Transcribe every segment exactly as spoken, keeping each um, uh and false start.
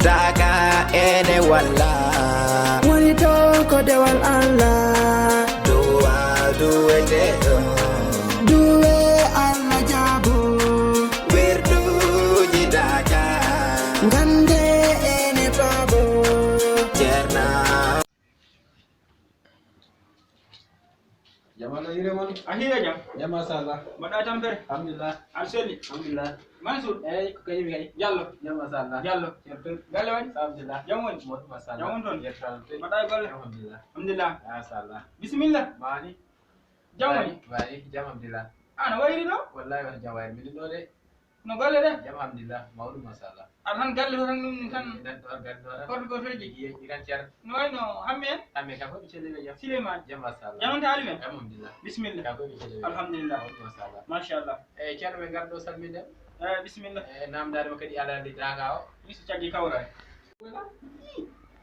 Daga ene walla. Woni to ko dewal Allah. Duwa duwete ɗo. Duwe Allah jaabo. Wirduji daga. Gande ene baabo. Cerna. Jam Allah, hiire mon. A hiire jam. Jam machallah. Mbaɗɗa tampere? Alhamdulillah. Aɗa selli? Alhamdulillah. Mansour? Eyyi, ko kañum kay. Diallo? Jam machallah. Diallo. Certo. Galle waɗi? Alhamdulillah. Jam woni? Moƴƴi machallah. Jam woni toon? Yerto Allah. Mbaɗɗa e golle? Alhamdulillah. Alhamdulillah. Machallah. Bisimilla. Mani. Jam woni? Mani, jam alhamdulillah. An a wayri ɗo? Wallahi wata jam wayri. Miɗo ɗo de. No golle ɗe? Jam alhamdulillah, mawɗum machallah. Aɗa tan galle to tan ɗum tan. Eɗen ɗo galle ɗo tan. Korɗo gotoji. Iye, iran cer. No wayno Hamme en? Hamme kam fof ɓe celli ɓe jam. Sileyman. Jam machallah. Jam on taali men? Alhamdulillah. Bisimilla. Kam fof ɓe celli ɓe jam. Alhamdulillah. Mawɗum machallah. Machallah. Eyyi, ceerno men garɗo salminde. Eyyi, bisimilla. Eyyi, namdaade mo kadi alaa nde daaka o. Iso caggi kawra.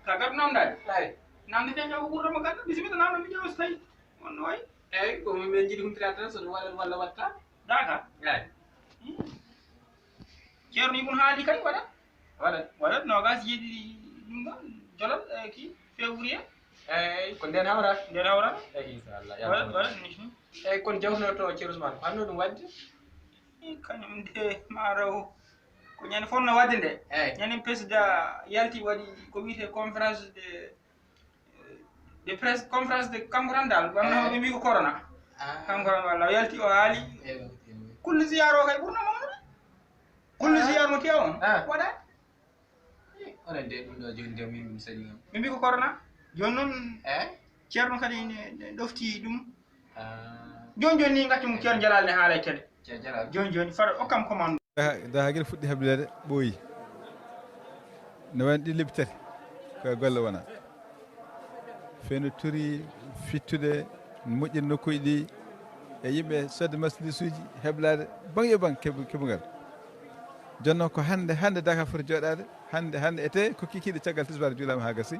Ka garɗo namdaade? Eyyi. Namde ten ko ɓurɗo mo garɗo. Bisimilla, namdo mi ƴeewa so tawi on no wayi. Eyyi, ko min jiɗi humpitaade tan so ɗum waɗat walla waɗta. Daaka? Eyyi. Ceerno Ibn Haali kay waɗat? Waɗat. Waɗat noogaas jeeɗiɗi ɗum ɗon, jolal, eh, ki, février. Eyyi, ko nden hawra? Nden hawra? Eyyi, inchallah. Waɗat, waɗat, mhm. Eyyi, kono jawtunoto Ceerno Ousmane, ko hanno ɗum waɗde? Eh, kañum de, ma raw. Ko ñande fotno waɗde nde. Eyyi. Ñande président yalti waɗi ko wiyetee conférence de de presse, conférence de kanko tan dal, wonno ɓe mbi ko corona. Ah. Kanko tan walla o yalti o haali. Ewa, ewa. Kulle ziyara o kay ɓurno mawnude. Kulle ziyara mo tewa on. Ah. Waɗa. Eh, onon de ɗum ɗo joni de min ɗum saɗi on. Ɓe mbi ko corona. Joni noon, eh, ceerno kadi ne, ne ɗofti ɗum. Ah. Joni joni ni gaccu mum ceerno Jalal ne haala e télé. Ceerno Jalal. Joni joni fara o kam commande. Daha, daha gila fuɗɗi hebleede ɓooyi. Ne wayno ɗi lebbi tati ko e golle wona. Fewndo turi fittude, moƴƴude nokkuuji ɗi e yimɓe sodde marchandisuuji, heblaade baŋ yo baŋ kebu-, kebungal. Jooni noon ko hannde, hannde Dakar foti jooɗaade, hannde, hannde etee ko kikiiɗe caggal tisbaar juulaama haa gasi,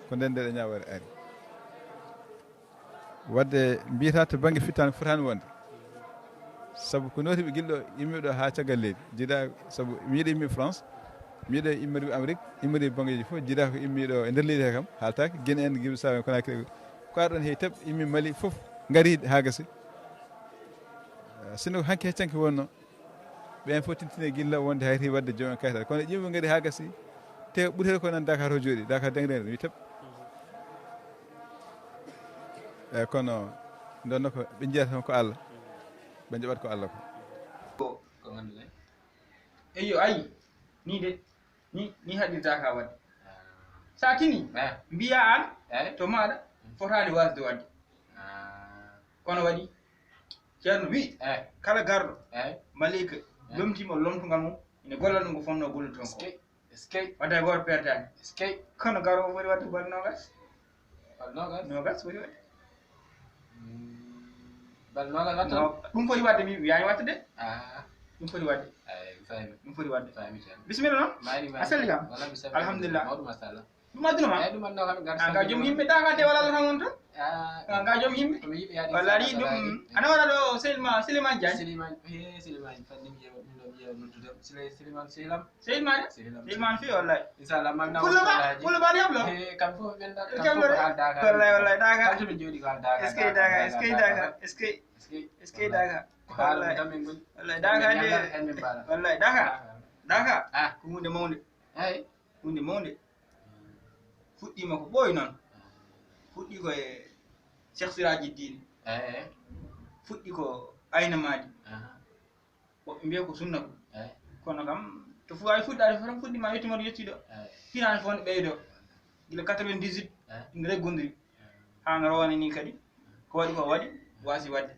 ko nden ndeɗo ñaawoore ari. Wadde mbiyata to bannge fittaandu fotaani wonde. Sabu ko nootiiɓe gila ɗo, immiiɓe ɗo haa caggal leydi. Jiidaa, sabu mi yiɗi immi France, mi yiɗi immorde Amérique, immorde banngeeji fof, jiidaa ko immi ɗo e nder leydi he kam, haaltaake, Guinée en, Guinée Bissau en, Conakry, ko ar ɗon heewi teɓ, immi Mali fof, ngari haa gasi. Sinno ko hanki heccanke wonno, ɓen fof tintine gilla wonde hayri wadde joom en kayitaare. Kono ƴiwɓe ngari haa gasi, te ɓuri ko nan Dakar o jooɗi, Dakar dengre mi teɓ. Eyyi, kono ɗon ko ɓe njiyata tan ko Allah, ɓe njaɓat ko Allah ko. Ko, ko ngannduɗen. Eyyo, ayi, ni de, ni, ni haɗirta ka wadde. Ah. Sa tini, ah, mbiya an, eh, to maɗa, mm, fotaani wasde wadde. Ah. Kono waɗi, Ceerno wi, eh, kala garɗo, eh, maleyka, eh, lomtima lomtugal mum, ene golla ɗum ko fonnoo gollude toon ko. Eskey, eskey. Wadde hay gooto perdaani. Eskey. Kono garoowo foti wadde balɗe noogaas. Balɗe noogaas? Noogaas foti wadde. Mm, balɗe noogaas watta? No, ɗum foti wadde, mi wiyaani watta de. Ah. Ɗum foti wadde. Ay, faymi. Ɗum foti wadde. Faymi, ceerno. Bisimilla noon. Mayri, mayri. A selli kam? Wala mi selli. Alhamdulillah. Mawɗum, machallah. Ɗum adduno ma? Eyyi, ɗum adduno kam, ngar an ka joom yimɓe, da ka dewal Allah tan woni toon. Ah, an ka joom yimɓe. Ko mi yiɗi yaade. Walla ni ɗum, ana waɗa ɗo Selma, Souleymane Diagne? Souleymane, he, Souleymane, fanni mi ƴeewa ɗum ɗo, mi ƴeewa noddude. Sule-, Souleymane Sehlam. Souleymane? Sehlam. Souleymane fi, wallahi. Inchallah, man na Pullo ba, Pullo ba ni hablo. He, kam fof ɓen ɗa, kam fof ko haal Dakar. Wallahi, wallahi, Dakar. Kam to ɓe jooɗi ko haal Dakar. Est-ce que Dakar, est-ce que Dakar, est-ce que, est-ce que Dakar? Ko haala ɗum tan min ngoni. Wallahi, Dakar de. Hen min mbaala. Wallahi, Dakar. Dakar. Ah. Ko huunde mawnde. Eyyi. Huunde mawnde. Fuɗɗiima ko ɓooyi noon. Fuɗɗii ko e Cheikh Siraji Diine. Ehe. Fuɗɗii ko Ayna Maadi. Aha. Woɓɓe mbiya ko sunna ko. Ehe. Kono kam, to fu-, ay fuɗɗaade fof tan fuɗɗiima yettude yettude. Ehe. Hitaande fof ne ɓeydoo. Gila quatre-vingt-dix-huit, ehe, ina reggondiri. Ehe. Haa no rowane nii kadi, ko waɗi ko waɗi, waasi waɗde.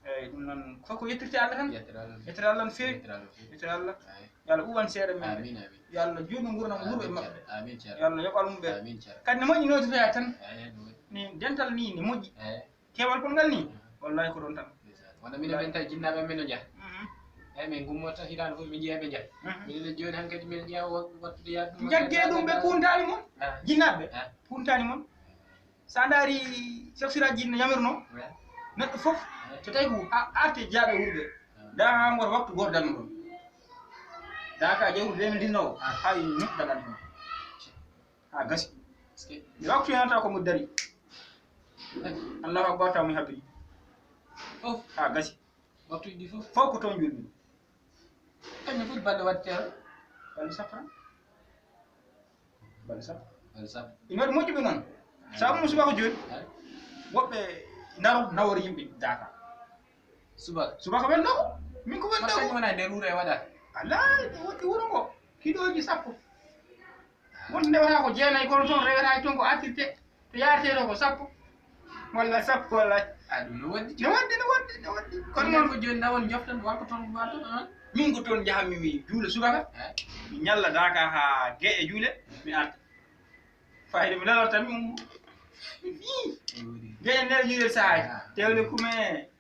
Eyyi, ɗum noon, fof ko yettirte Allah tan. Yettere Allah. Yettere Allah no feewi. Yettere Allah no feewi. Yettere Allah. Eyi. Yo Allah ɓuuɓan seeɗa men. Amin, amin. Yo Allah juutnu nguurndam wuurɓe maɓɓe. Amin, ceerno. Yo Allah yoɓal mum ɓe. Amin, ceerno. Kadi ne moƴƴi nootitoyaa tan. Eyi, no moƴƴi. Ni dental ni ne moƴƴi. Eyi. Keewal kon ngal ni. Eyi. Wallahi ko ɗon tan. Ndeysaan. Wonde minen ɓen tawi jinnaaɓe men no njaha. Mhm. Eyi, min ngummoto hitaande fof min njeya ɓe njaha. Mhm. Minen ne jooni hankadi min njeya wo-, wattude yaade ɗum. Njaggee ɗum ɓe puntaani mon. Ah. Jinnaaɓe ɓe. Ah. Puntaani mon. So a ndaari Cheikh Siraji no yamirnoo, neɗɗo fof, so tawi ko a arti e jiyaaɓe wuurɓe, da haa ngoto waktu gooto darno ɗon. Daaka jawdi deux mille dix-neuf o, haa yi nuɗɗa ɗan ɗum. Haa gasi. Mi waktu yonata ko mo dari. Allahu Akbar, taw mi habri. Haa gasi. Waktuuji ɗi fof. Fof ko toon julmi. Kañum foti balɗe waɗde teew? Balɗe sappo tan. Balɗe sappo. Balɗe sappo. Ina waɗi moƴƴuɓe noon. Sabu mo subaka jooni. Woɓɓe ndaro nawori yimɓe Daaka. Subaka. Subaka ɓen ɗo. Min ko ɓen ɗo. Kañum wona e nder wuro e waɗa. Alaa, ɓe woɗɗi wuro ngo. Kiloji sappo. Won ndewata ko jeenayi, kono toon rewetaake, toon ko artirte. To yaartee ɗo ko sappo. Walla sappo, walla. A, ɗum no woɗɗi. No woɗɗi, no woɗɗi, no woɗɗi. Kono noon ko jooni, na won njoftan, walla ko toon ko mbaɗa toon, an? Min ko toon njahammi mi juula subaka. Eh? Mi ñalla Daaka haa geɗe juule, mi arta. Fayde mi lelorta mi ummo. Mi fii. Geɗe nder juulel sahaaji. Ah. Tewle kume,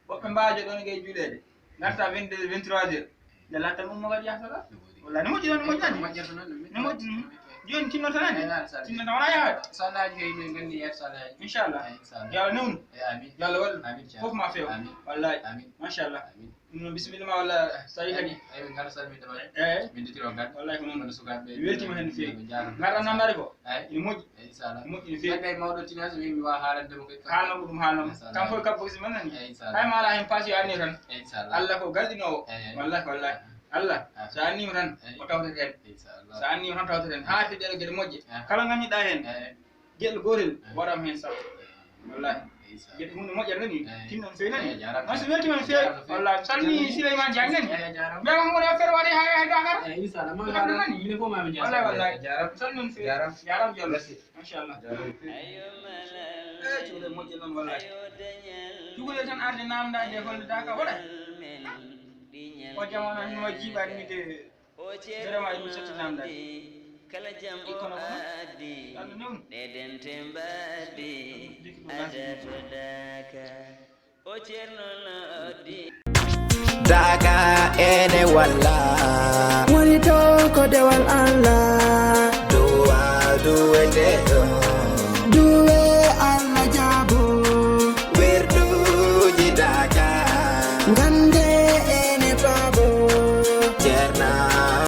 woɓɓe mbaajo ɗoon e geɗe juuleede. Ngarta vingt-deux, vingt-trois heures. Nde latta mi ummo kadi yaha sala. Wallaahi, no moƴƴi noon, no moƴƴi noon. Moƴƴata noon, no moƴƴi. No moƴƴi noon. Jooni tinnoto nani? Eh, nana sala. Tinnoto wona yaha. Salaaji kay, min nganndi yeeso salaaji. Inchallah. Eh, inchallah. Yo Allah newnu. Eh, amin. Yo Allah wallu. Amin, inchallah. Fof ma feew. Amin. Wallaahi. Amin. Machallah. Amin. Ɗum noon, bisimilla ma, walla so tawi kadi. Eyi, eyi, min ngara salminde ma. Eyi. Min ndutiro kadi. Wallaahi ko noon. Kono sukaaɓe ɓe. Mi weltiima heen no feewi. Ngarɗan Namdaari ko. Eyi. Ina moƴƴi. Eyi, inchallah. Ina moƴƴi no feewi. Kadi mawɗo Tinaas, min mi waawa haalande mo kadi. Haalno ko ɗum haalno. Inchallah. Kanko e kabbo si man nani. Eyi, inchallah. Hay ma alaa heen paasi yo anniyo tan. Eyi, inchallah. Allah ko garɗinoowo. Eyi, eyi. Wallaahi, wallaahi. Eyi. Allah, eyi, so anniima tan, eyi, o tawtete heen. Inchallah. So anniima tan tawtete heen. Haa arti ɗeɗo geɗe moƴƴe. Eyi. Kala ngannduɗaa heen. Eyi. Geɗel gootel, eyi, waɗam heen sappo. Eyi. Wallaahi. Eyi, inchallah. Geɗe hunde moƴƴere nani, eyi, tinno no feewi nani. Eyi, jaaraama. Noon so weltiima no feewi. Jaaraama no feewi. Wallaahi. Salmini Souleymane Diagne nani. Eyi, jaaraama. Mbiyama ko woni affaire waɗi haa, haa Dakar. Eyi, inchallah. Ko ɗum nani. Mine fof ma mi jaaraama. Wallaahi, wallaahi. Jaaraama. Salmini no feewi. Jaaraama. Jaaraama jollo. Merci. Machallah. Jaaraama no feewi. Eh, cukalel moƴƴel noon, wallaahi. Cukalel tan arde naamndaade e hollidaaka waɗa. O jamaanu hannde o jiiɓaani mi de. Vraiment, ɗum setti namdal. Kala jam o addi, ɗeɗen tembaadi, adatodaaka. O Ceerno noddi. Daaka ene walla.